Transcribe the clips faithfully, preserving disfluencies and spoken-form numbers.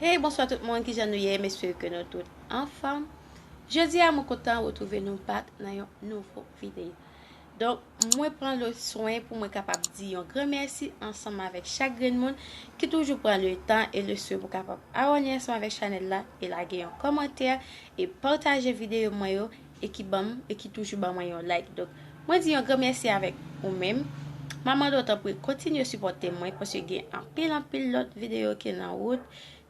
Hey, bonswa tout moun, kijan nou ye? M espere ke nou tout anfòm. Jodi a, mwen kontan retwouve nou back nan yon nouvo videyo. Donk, mwen pran le swen pou mwen kapab di yon gran mèsi ansanm avèk chak grenn moun ki toujou pran le tan e le swen pou kapab abòne ansanm avèk chanèl la e lage yon kòmantè e pataje videyo mwen yo e ki ban m, e ki toujou ban mwen yon like. Donk, mwen di yon gran mèsi avèk ou menm. M ap mande w tanpri kontinye sipòte mwen paske gen anpil, anpil lòt videyo ki nan wout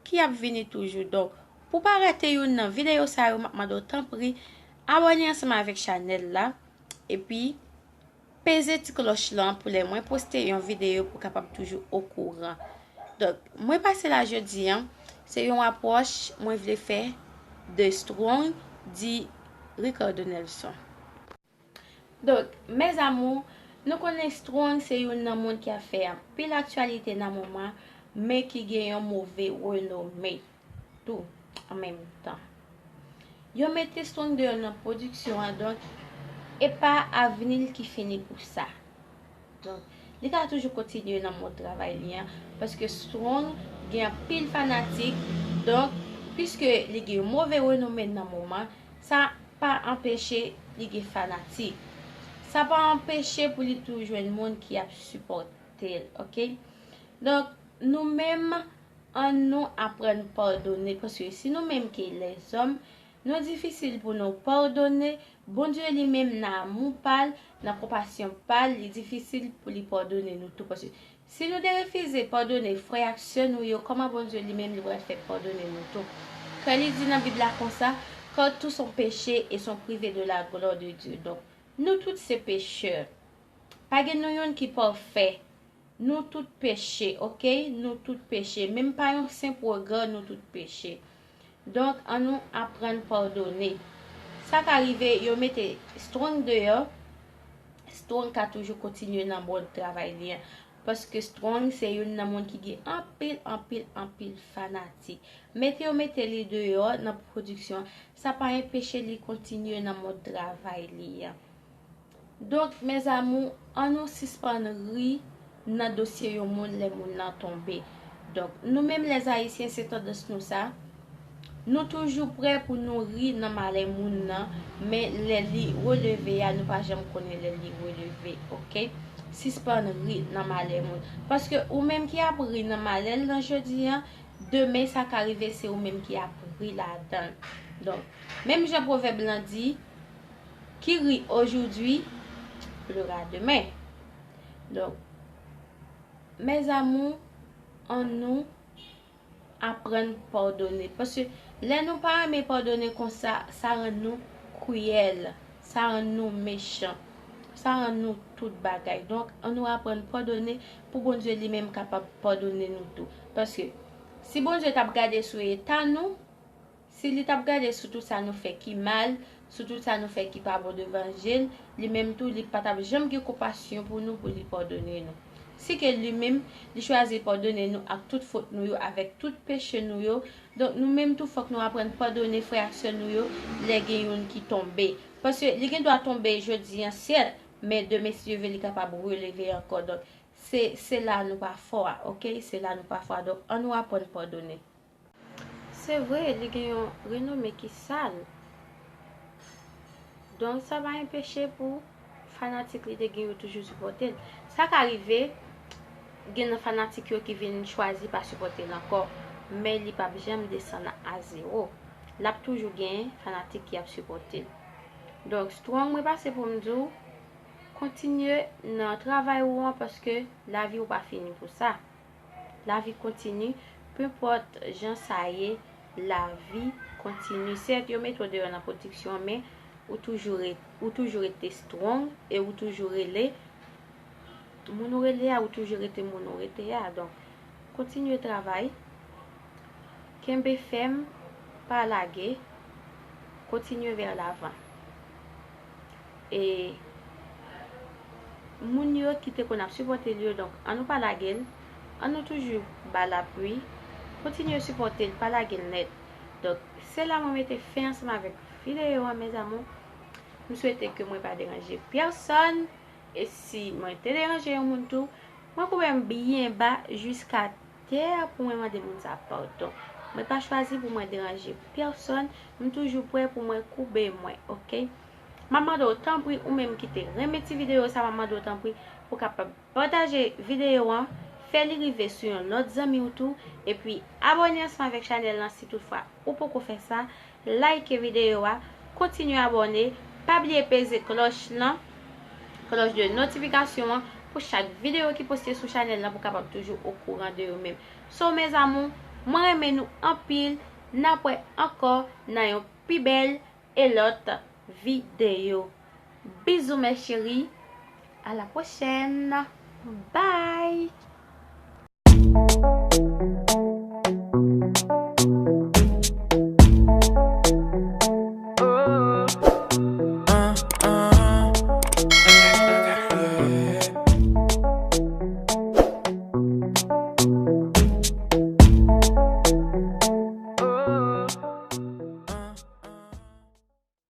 ki ap vini toujou. Donk, pou pa rate youn nan videyo sa yo, m ap mande w tanpri abòne ansanm avèk chanèl la. Epi, peze ti klòch lan pou lè mwen poste yon videyo pou kapab toujou okouran. Donk, mwen pase la jodi a, se yon apwòch mwen vle fè de Strong di Ricardo Nelson. Donk, mes amours, nou konnen Strong se youn nan moun ki ap fè anpil aktyalite nan moman, men ki gen yon move renome tou an menm tan. Yo mete Strong deyò nan pwodiksyon an, donk, e pa avni l ki fini pou sa. Donk, li ka toujou kontinye nan mond travay li an, paske Strong gen anpil fanatik, donk, piske li gen move renome nan moman, sa pa anpeche li gen fanatik. Sa pa anpeche pou li toujou jwenn moun ki ap sipòte l, oke? Donk, nou menm, ann nou aprann padone, paske si nou menm ke lèzòm, nou difisil pou nou padone, Bondye li menm nan amou pa l, nan konpasyon pa l, li difisil pou li padone nou tou, paske si nou te refize padone frè ak sè nou yo, kòman Bondye li menm li pral fè padone nou tou? Kan li di nan Bib la konsa, car tout sont péchés et sont privés de la gloire de Dieu. Donk, nou tout se pechè. Pa gen nou youn ki pafè. Nou tout peche, oke? Nou tout peche. Menm pa yon senp regrè, nou tout peche. Donk, ann nou aprann padone. Sa ka rive, yo mete Strong deyò, Strong ka toujou kontinye nan mond travay li an. Paske Strong se youn nan moun ki gen anpil, anpil, anpil fanatik. Mete yo mete li deyò nan pwodiksyon, sa pa enpeche li kontinye nan mond travay li an. Donk, mes amours, ann nou sispann ri nan dosye yon moun lè moun nan tonbe. Donk, nou menm lèzayisyen, se tandans nou sa. Nou toujou prè pou nou ri nan malè moun nan, men lè li releve a, nou pa janm konnen lè li releve, oke? Sispann ri nan malè moun. Paske ou menm ki ap ri nan malè l nan jodi a, demen sa ka rive se ou menm ki ap ri ladan l. Donk, menm jan pwovèb lan di, qui rit aujourd'hui pleurra demain. Donk, mes amours, ann nou aprann padone. Paske lè nou pa renmen padone konsa, sa rann nou kriyèl, sa rann nou mechan, sa rann nou tout bagay. Donk, ann nou aprann padone pou Bondye li menm kapab padone nou tou. Paske si Bondye t ap gade sou eta nou, si li t ap gade sou tout sa nou fè ki mal, sou tout sa nou fè ki pa bon devan je l, li menm tou, li pa t ap janm gen konpasyon pou nou, pou li padone nou. Si ke li menm, li chwazi padone nou ak tout fot nou yo, avèk tout peche nou yo, donk nou menm tou, fòk nou aprann padone frè ak sè nou yo, lè gen youn ki tonbe. Paske li gen dwa tonbe jodi an, sèt, men demen, si Dye vle, li kapab releve ankò. Donk, se, se la nou pa fò a, oke? Se la nou pa fò a. Donk, ann nou aprann padone. Se vre, li gen yon renome ki sal. Donk, sa pa enpeche pou fanatik li te gen yo toujou sipòte l. Sa ka rive, gen nan fanatik yo ki vin chwazi pa sipòte l ankò, men li p ap janm desann a zewo. L ap toujou gen fanatik ki ap sipòte l. Donk, Strong, mwen pase pou m di w, kontinye nan travay ou an, paske lavi w pa fini pou sa. Lavi kontini, penpòt jan sa ye, lavi kontini. Sèt, yo mete w deyò nan pwodiksyon, men ou toujou re-, ou toujou rete Strong e ou toujou rele moun ou rele a, ou toujou rete moun ou rete a. Donk, kontinye travay, kenbe fèm, pa lage, kontinye vè lavan. E moun yo ki te konn ap sipòte l yo, donk, ann nou pa lage l, ann nou toujou ba l apui, kontinye sipòte l, pa lage l nèt. Donk, se la mwen mete fen ansanm avèk videyo an, mes amours. M swete ke mwen pa deranje pèsonn, e si mwen te deranje yon moun tou, mwen koupe m byen ba jiska volonte pou mwen mande moun sa padon. Mwen pa chwazi pou mwen deranje pèsonn, m toujou prè pou mwen koube mwen, oke? M ap mande w, tanpri, ou menm ki te renmen ti videyo sa, m ap mande w, tanpri, pou w kapab pataje videyo an, fè li rive sou yon lòt zanmi w tou, epi abòne ansanm avèk chanèl lan si toutfwa ou poko fè sa, like videyo a, kontinye abòne, pa bliye peze klòch lan, klòch de notifikasyon an, pou chak videyo ki poste sou chanèl lan pou kapab toujou okouran de yo menm. So, mes amours, mwen renmen nou anpil, n ap wè ankò nan yon pi bèl e lòt videyo. Bizou, mes chéris. À la prochaine. Bye.